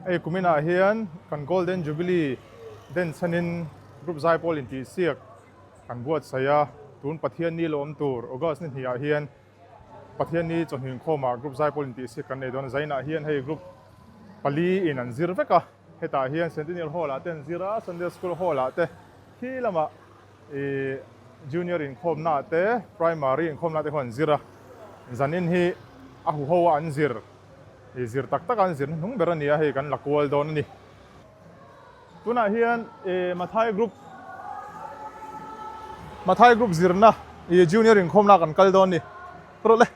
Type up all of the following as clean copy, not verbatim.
Hei kuminah hian kan Golden Jubilee den chhanin Group Zaipawl intihsiak kan buatsaih a, tun Pathianni lo awm tur August ni hnihah hian Pathianni chawhnu inkhawmah Group Zaipawl intihsiak kan nei dawn a, Zainah hian hei Group pali in an zir vek a, hetah hian Centennial Hall ah te an zir a, Sunday School Hall ah te khi lamah ih Junior inkhawmna ah te Primary inkhawmna ah te khuan an zir a, zanin hi a huho a an zir. Ih zir tak tak a an zir hnuhnung ber a ni a, hei kan la kual dawn a ni. Tunah hian ih Mathai group Mathai group zirna ih junior inkhawmna kan kal dawn a ni. Rawh le.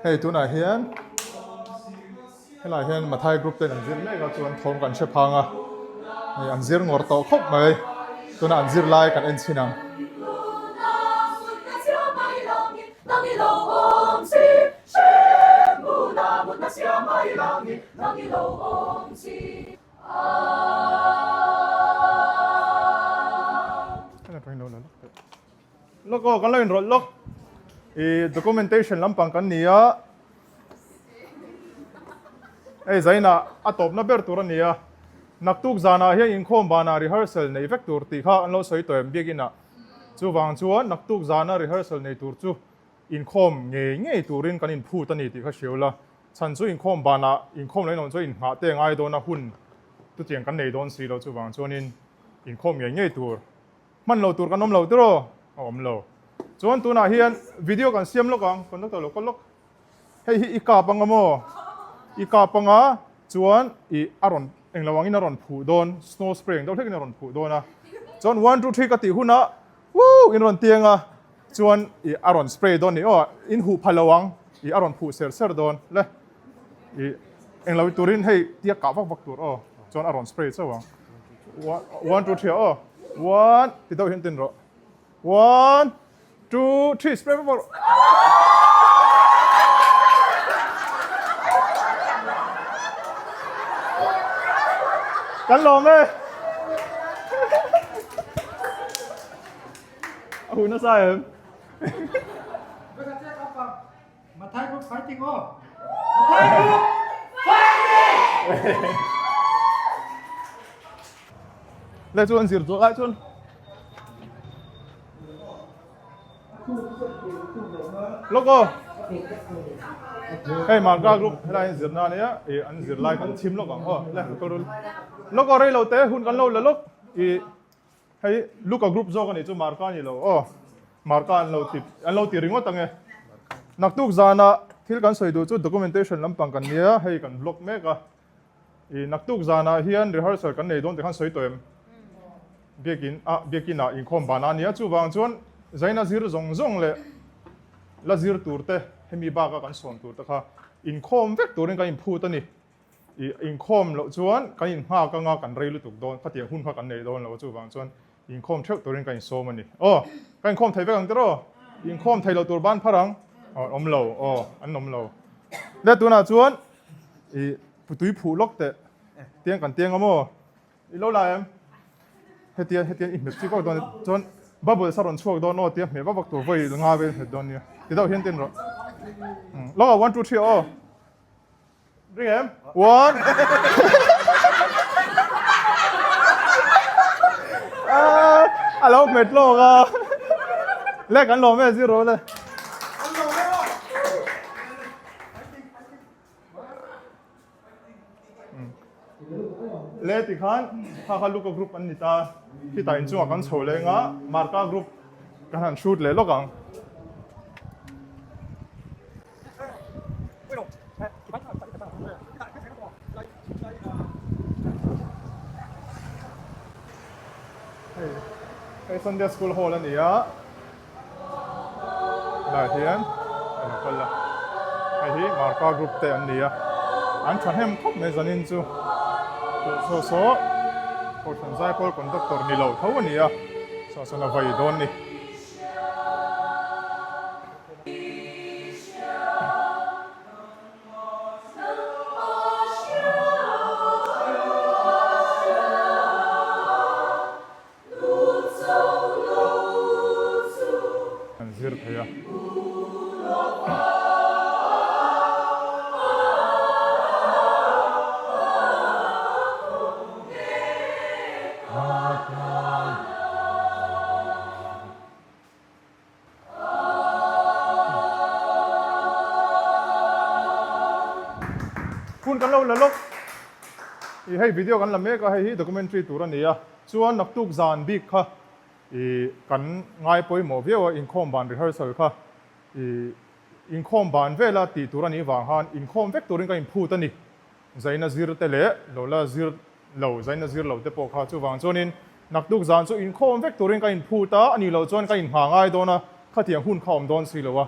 Hei tunah hian helaiah hian Mathai group ten an zir mek a chuan thawm kan hre phang a hei an zir ngawr tawh khawp mai tunah an zir lai kan en chhin ang. Lawk aw kan lo inrawlh lawk ih documentation lampang kan ni a hei zainah a tawpna ber tur a ni a naktuk zanah hian inkhawm banah rehearsal nei vek tur tih kha an lo sawi tawh em biakinah chuvang chuan naktuk zana rehearsal nei tur chu inkhawm ngei ngei turin kan inphut a ni tih kha hriau la chhan chu inkhawm banah inkhawm lo inawm chuan inhnghah te a ngai dawn a hun chutiang kan nei dawn si lo chuvang chuanin inkhawm ngei ngei tur Hman lo tur kan awm lo tiraw? A awm lo. Chuan tunah hian video kan siam lawk ang, conductor lo kal lawk. Hei hi i kap anga maw? I kap anga chuan i a rawn englo angin a rawn phuh dawn, snow spray ang deuh hlekin a rawn phuh dawn a. Chuan one two three ka tih hunah woo in rawn tiang a, chuan i a rawn spray dawn ni aw, in huh pha lo ang, i a rawn phuh ser ser dawn le. I englo turin hei tia kah vak vak tur aw, chuan a rawn spray chauh ang. One, two, three, aw. One, ti deuh hian tin rawh. One, two, three, spray vak rawh. Kan lawm e. A hun nasa em. Mathai group fighting aw. Mathai group fighting! Le chuan zir zawh lai chuan Lawk aw. Hei Marka group helai an zirna ania i an zir lai kan chhim lawk ang aw. Le kal rul. Lawk aw rei lo te hun kan lo la lawk i Hei Luka group zawk a nih chu Marka a ni lo aw. Marka an lo ti an lo ti ringawt ang e. Naktuk zana thil kan sawi duh chu documentation lampang kan nia hei kan vlog mek a. I naktuk zanah hian rehearsal kan nei dawn tikhan sawi tawh em? Biakin ah biakin ah inkhawm ban a nia chuvang chuan Zaina zir zawng zawng leh la zir tur te hemi baka kan sawn tur te kha inkhawm vek turin kan inphut a ni. I inkhawm loh chuan kan inghak anga kan rei lutuk dawn, khatiang hun kha kan nei dawn lo a, chuvang chuan inkhawm theuh turin ka insawm a ni. Aw, ka inkhawm thei vek ang tiraw? Inkhawm thei loh tur ban phar ang? Aw, an awm lo, aw, an awm lo. Le tunah chuan i tui phuh lawk teh, tiang kan tiang a maw? I lo la em? Hetiang hetiang i hmet chi vak dawn chuan bubbles a rawn chhuak dawn aw tia hmeh vak vak tur vawi nga vel hmet dawn nia. Ti deuh hian tin rawh. Lawk ah, one two three aw. Ring em? One. Ah, a lo hmet lawk a. Le kan lawm e zero le. Le ti khan kha kha Luka group an ni ta. Khitah inchungah kan chho leng a, Marka group kan han shoot leh lawk ang. Hei Sunday School Hall a ni a, helaiah hian a lo kal a, hei hi Marka group te an ni a, an thahnem khawp mai zanin chu saw saw Kohhran Zaipawl conductor ni lo tho a ni a, saw sawn a vai dawn a ni. thei a. Hun kan lo la lawk. I hei video kan la mek a, hei hi documentary tur a ni a. Chuan naktuk zan bik kha i kan ngai pawimawh viau a, inkhawm ban rehearsal kha i inkhawm ban vela tih tur a nih vang khan inkhawm vek turin ka inphut a ni. Zaina zir te leh lo la zir lo, zaina zir lo te pawh kha chuvang chuanin naktuk zan chu inkhawm vek turin ka inphut a, a nih loh chuan ka inhma ngai dawn a, khatiang hun kha awm dawn si lo a,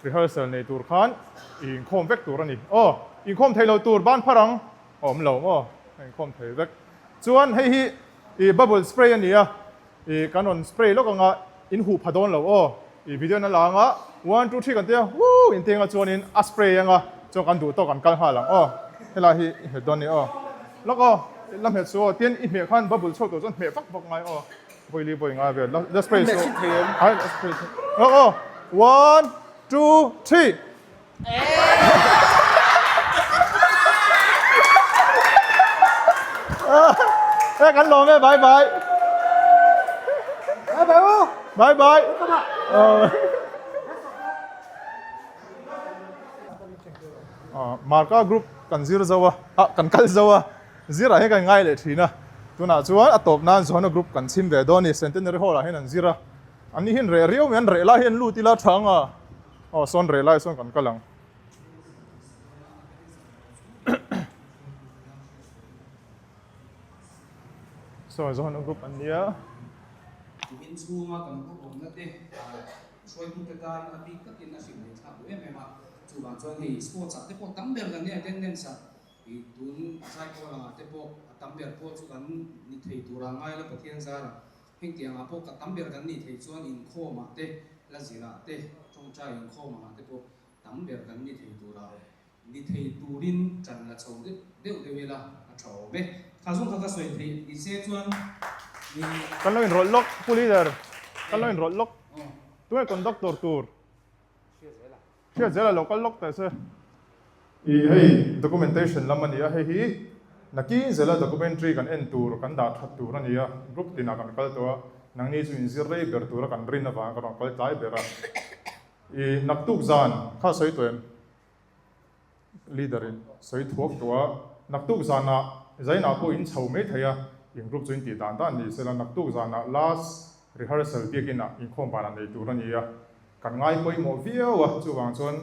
rehearsal nei tur khan i inkhawm vek tur a ni. Aw, inkhawm thei lo tur ban phar ang a awm lo maw? Ka inkhawm thei vek. Chuan hei hi i bubble spray a ni a, i kan rawn spray lawk anga in huh pha dawn lo aw, i video na la anga one two three kan tia woo in tenga chuanin a spray anga chuan kan duh tawk kan kal nghal ang aw, helai hi i hmet dawn ni aw, lawk aw la hmet suh aw, tin i hmeh khan bubble chhuak tur chuan hmeh vak vak ngai aw, vawi li vawi ngai vel la spray suh ai la spray suh lawk aw one two three. E kan lawm e bye bye. Bye bye u. Bye bye. Marka group kan zir zo a, ah kan kal zo a, zir ah hian kan ngai leh thin a. Tunah chuan a tawp nan Zohana group kan chhim ve dawn a ni, Centenary Hall ah hian an zir a. An ni hian reh riau mai, an reh lai hian lut ila tha anga. Aw sawn reh lai sawn kan kal ang. Saw zawn a group an nia. Tumin chhunga kan group awmna te hruaitute tan a bik takin a hrilh leh thlak duh em em a. Chuvang chuan hei sports ah te pawh tam ber kan nia attendance ah ih tun zaipawl angah te pawh a tam ber pawh chu kan ni thei tura ngai la Pathian zarah Hengtiang ah pawh ka tam ber kan nih theih chuan inkhawm ah te, la zir ah te, tawngtai inkhawm ang ah te pawh tam ber kan ni thei tur a, ni thei turin tan la chho deuh deuh deuh ila a tha awm e. Kha zawng kha ka sawi theih ni se chuan ni. Kan lo inrawlh lawk Pu Leader, kan lo inrawlh lawk. Tunge conductor tur? Hriat zel a lo kal lawk teh se. I hei documentation lam a ni a, hei hi nakin zela documentary kan en tur kan dah that tur a ni a, group tinah kan kal tawh a, nangni chu inzir rei ber tura kan rin avanga ka rawn kal tlai ber a. I naktuk zan kha sawi tawh em? Leader in sawi thuak tawh a, naktuk zanah zainah pawh in chho mai thei a, in group chu in tih dan dan ni sela naktuk zanah last rehearsal biakinah inkhawm banah nei tur a ni a, Kan ngai pawimawh viau a, chuvang chuan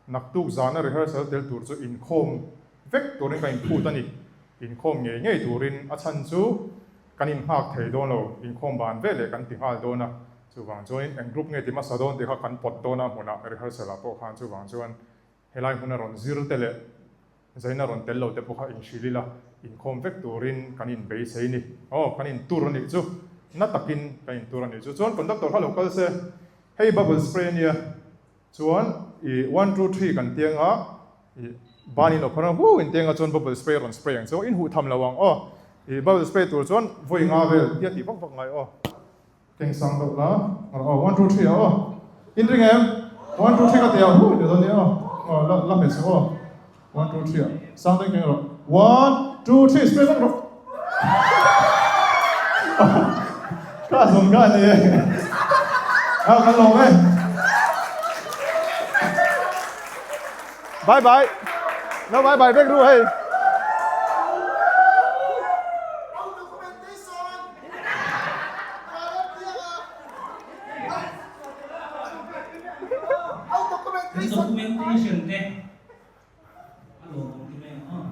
naktuk zana rehearsal tel tur chu inkhawm vek turin ka inphut a ni. Inkhawm ngei ngei turin a chhan chu kan inghak thei dawn lo, inkhawm ban ve leh kan ti nghal dawn a, chuvang chuanin eng group nge ti hmasa dawn tih kha kan pawt dawn a hmunah rehearsal ah pawh khan chuvang chuan helai hmuna rawn zir te leh zaina rawn tel lo te pawh kha inhrilh ila inkhawm vek turin kan inbeisei ni. Aw, kan intur a nih chu. Na takin kan intur a nih chu. Chuan conductor kha lo kal se, hei bubble spray a nia, chuan i one two three kan tiang a, i banin lo phar ang hu in tiang a chuan bubble spray rawn spray ang chu, in huh tham lo ang aw. I bubble spray tur chuan vawi nga vel tia tih vak vak ngai aw. Keng sang deuh la, aw one two three aw, in ring em? One two three ka ti a, hu ti dawn nia aw, aw la la hmeichhe aw, one two three ah, sang deuh keng rawh, one two three spray vak rawh, ka zawng ka ni e, aw kan lawm e, bye bye, no bye bye vek ru hei. Documentation te a lawmawm ti mai ang aw.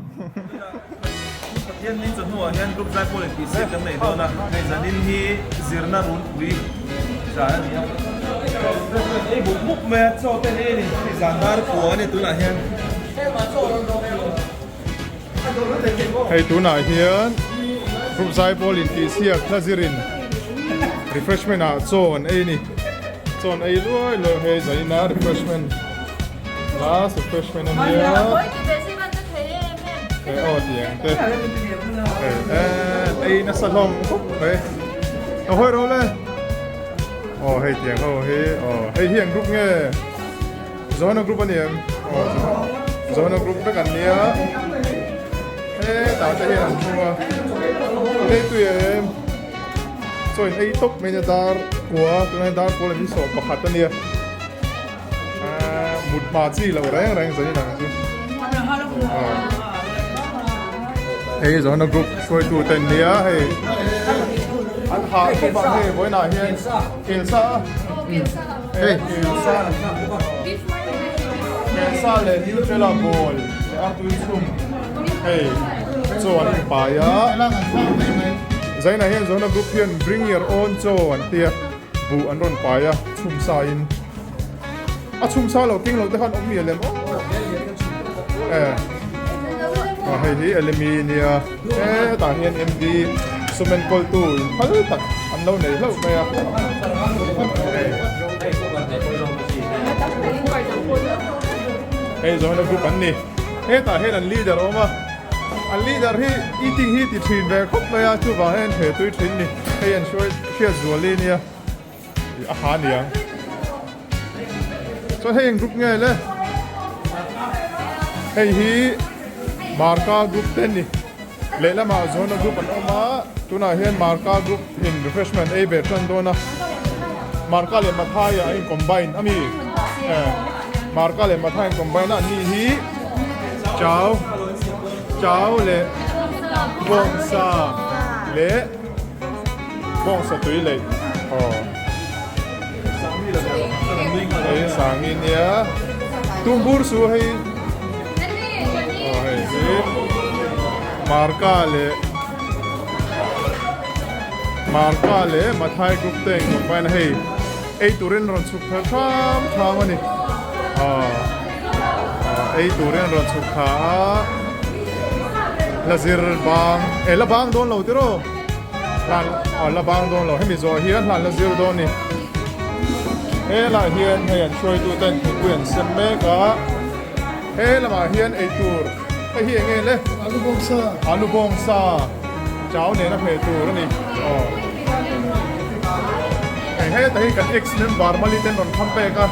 Pathian ni chawhnuah hian group zaipawl in tihsiak kan nei dawn a, hei zanin hi zirna runpui zan a ni a. Ei buk buk mai a, chaw te hi ni, hei zan dar kua a ni tunah hian. Hei tunah hian group zaipawl in tihchhiak hla zirin refreshment ah chaw an ei a ni. Chaw an ei luai luai hei zaina refreshment last refreshment a nia. Hei aw tiang te hei eh ei nasa hlawm khawp mai. Ka hawi ro le. Aw hei tiang ho hi aw hei hi eng group nge Johana group a ni em? Aw Johana group vek an nia hetah te hian an thu a hei tui em chaw in ei tawp mai nia dar kua tunah hian dar kua leh ni 11 a nia ahh mut hma chi loh reng reng zanin ang chu aw hei Johana group hruaitu te an nia hei an hah khawp ah hei vawiinah hian kelsa hei kelsa kelsa leh Nutella ball leh artui chhum hei chaw an inpai a zainah hian Johana group hian bring your own chaw an tia. Buh an rawn pai a, chhum sa in a chhum sa lo keng lo te khan awm mial em aw e a hei hi elemi nia hetah hian MD sumen kawltu in phal tak an lo nei hlauh mai a hei zawhna group an ni hetah hian an leader a awm a an leader hi eating hi ti thin ve khawp mai a chuvang hian he tui thin ni hei an hruai Hriat zual i nia ih a ha niang chuan hei eng group nge le hei hi Marka group te ni lehlamah Zona group an awm a tunah hian Marka group in refreshment ei ve tan dawn a Marka leh Mathai ah a in combine ami eh Marka leh Mathai in combine a an ni hi chau chau leh bawngsa leh. Bawngsa tui leh aw hei sangi nia tumbur su hei aw hei hi marka leh marka leh mathai group te in combine a hei ei turin rawn chhuk thla tham tham a ni aw ei turin rawn chhuk thla a la zir bang eh la bang dawn lo tiraw. Hlan a la bang dawn lo hemi zawh hian hlan la zir dawn ni. He lah hian hei an hruaitu ten thingpui an sem mek a he lamah hian eitur hei hi eng nge le Alu bawng sa alu bawng sa chau nena hmeh tur a ni aw hei heta hi kan ex member mali ten rawn kham pek a.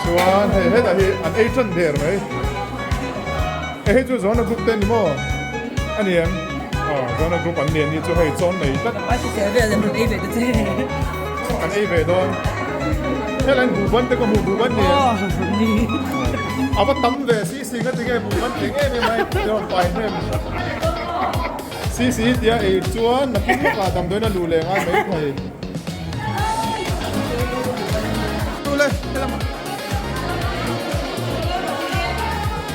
Chuan hei hetah hi an ei tan der mai. Hei hei chu Zona group te a ni maw? A ni em? Aw Zona group an ni a ni chu hei chawn nei tlat. Kan ei ve dawn. Helai in buhban te ka hmu buhban ni em? A va tam ve si si nga tinge buhban tling em em a i rawn pai hnem. Si si tia ei chuan nakin lawkah damdawiin a luh leh ngai mai thei. Tule helamah.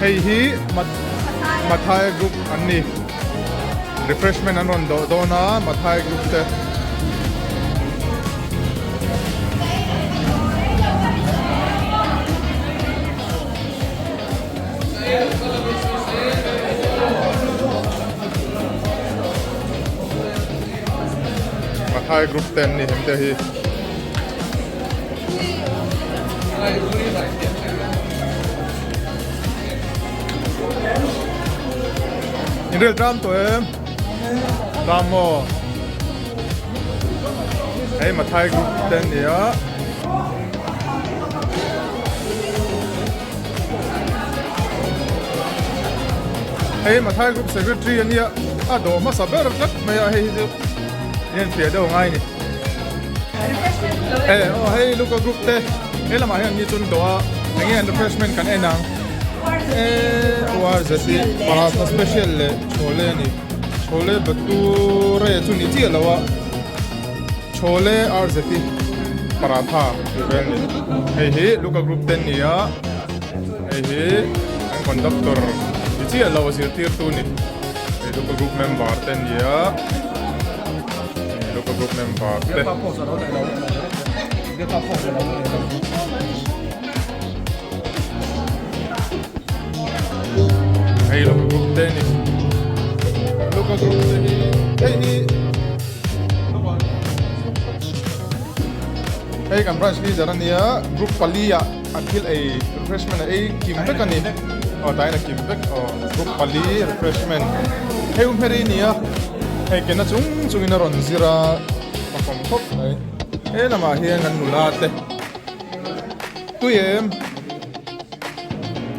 Hei hi Mathai group an ni. Refreshment an rawn dawh dawn a Mathai group te. Mathai group te an ni hem te hi. In rel tram tawh em? Tram maw? Hei Mathai group te an ni a. Hei Mathai Group Secretary a nia a dawh hmasa ber tlat mai a hei hi chu in enfiah deuh ngai ni. Eh aw hei Luka Group te he lamah hian ni chu an dawh a enge an refreshment kan en ang eh URZT paratha special leh chhawle a ni chhawle bature chu ni chiah lo a. Chhawle RZT paratha tih vel a ni. Hei hi Luka Group te an ni a, hei hi an conductor ni chiah lo a zirtirtu a ni. Hei Luka Group member te an ni a, hei Luka Group member te. Hei Luka Group te a ni. Luka Group te hi hei hi. Hei kan branch leader a nia group pali ah an thil ei refreshment a ei kim vek a ni aw tain a kim vek aw group pali refreshment hei u hmeri nia. Hei kena chung chungin a rawn zir a, a kawm khawp mai. He lamah hian an nula te tui em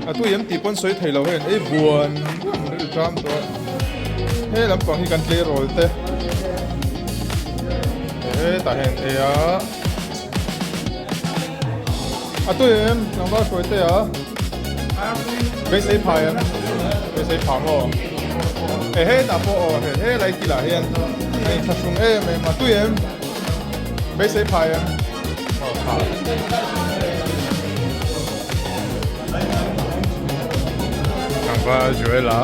a tui em tih pawn sawi thei lo hei an ei buan buan ril ṭam tawh a. He lampang hi kan tleirawl te hetah hian an ei a. A tui em tlangval hruai te a beisei phai em beisei pha maw he hetah pawh aw he he lai kilah hian a inthlahrung em em a tui em beisei phai em aw tha tlangval Joel-a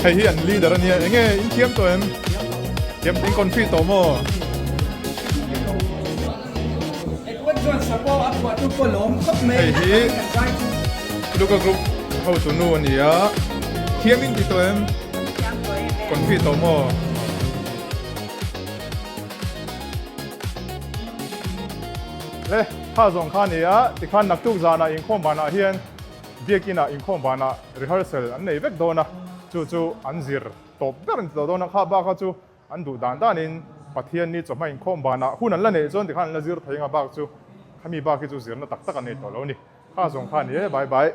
hei hi an leader ania enge in thiam tawh em thiam in confit tawh maw. Hei hi Luka group hotu nu a ni a, thiam in ti tawh em? Confi tawh maw? Le, kha zawng kha a ni a, tikhan naktuk zanah inkhawm banah hian biakinah inkhawm banah rehearsal an nei vek dawn a, chu chu an zir tawp ber an ti tawh dawn a, kha bak kha chu An duh dan danin Pathian ni chawhma inkhawm banah hun an la neih chuan tikhan an la zir thei anga bak chu khami bak hi chu zirna tak tak an nei tawh lo a ni. Kha zawng kha a ni e, bye bye.